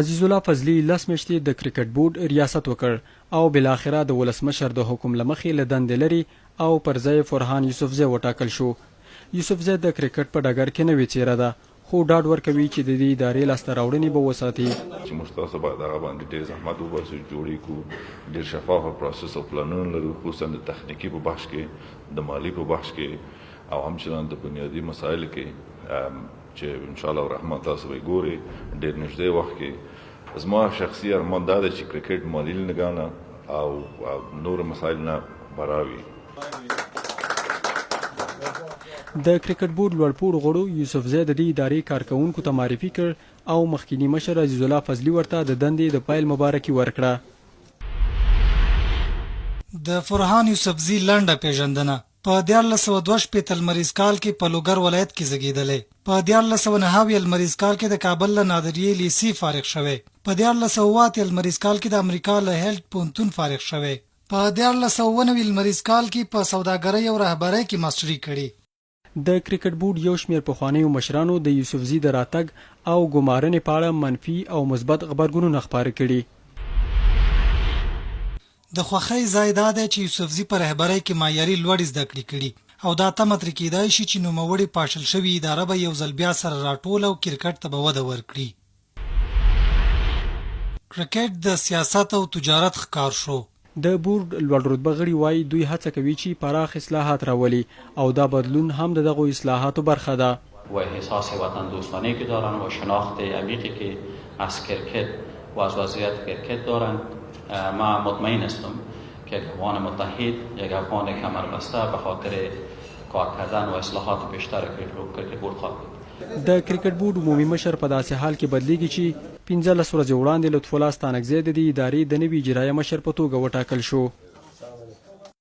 عزیزالله فضلي لس میاشتې د کرکټ بورډ ریاست وکړ او بالاخره د ولسمشر د حکم له مخې له دندې لرې او پر ځای یې فرهان یوسفزی وټاکل شو. یوسفزی د کرکټ په ډګر کې نوې څېره ده، خو ډاډ ورکوي چې د دې ادارې لاسته راوړنې به وساتي. چې موږ تاسو باید هغه باندې ډېر زحمت وباسو، جوړ یې کړو، ډېر شفافه پروسس او پلانونه لرو، خصوصا د تخنیکي په بخش کې، د مالي په بخش کې او همچنان د بنیادي مسایلو کې چې انشاءالله الرحمن تاسو به یې ګورئ ډېر نږدې وخت کې. زما شخصي ارمان دا دی چې کرکټ مالي نګاه نه او نور مسایل نه براوي. د کرکټ بورډ لوړپوړو غړو یوسفزی د دې ادارې کارکوونکو ته معرفي کړ او مخکیني مشر عزیزالله فضلي ورته د دندې د پیل مبارکي ورکړه. د فرهان یوسفزي لنډه پېژندنه، په 1362 لمریز کال کې په لوګر ولایت کې زږېدلی. په 1379 لمریز کال کې د کابل له نادریې لیسې فارغ شوی. په 1387 لمریز کال کې د امریکا له هیلټ پوهنتون فارغ شوی. په 1397 لمریز کال کې په سوداګرۍ او رهبرۍ کې ماسټري کړې. د کرکټ بورډ یو شمېر پخوانیو مشرانو د یوسفزي د راتګ او ګمارنې په اړه منفي او مثبت غبرګونونه خپاره کړي. د خوښۍ ځای دا دی چې یوسفزي په رهبرۍ کې معیاري لوړې زده کړې کړي او دا تمه ترې کېدای شي چې نوموړې پاشل شوې اداره به یو ځل بیا سره راټوله او کرکټ ته به وده ورکړي. کرکټ د سیاست او تجارت ښکار شو. د بورډ لوړ رتبه غړي وايي، دوی هڅه کوي چې پراخ اصلاحات راولي او دا بدلون هم د دغو اصلاحاتو برخه ده. و احساس وطن دوستانه که دارند و شناخت عمیقی که از کرکت و از وضعیت کرکت دارند ما مطمئن هستم که یک افغان متحد یک افغان کمربسته به خاطر کار کردن و اصلاحات بیشتر کرکت بورد خواهد بود. د کرکټ بورډ عمومي مشر په داسې حال کې بدلېږي چې 15 ورځې وړاندې لطف الله ستانکزی د دې ادارې د نوي اجرایه مشر په توګه وټاکل شو.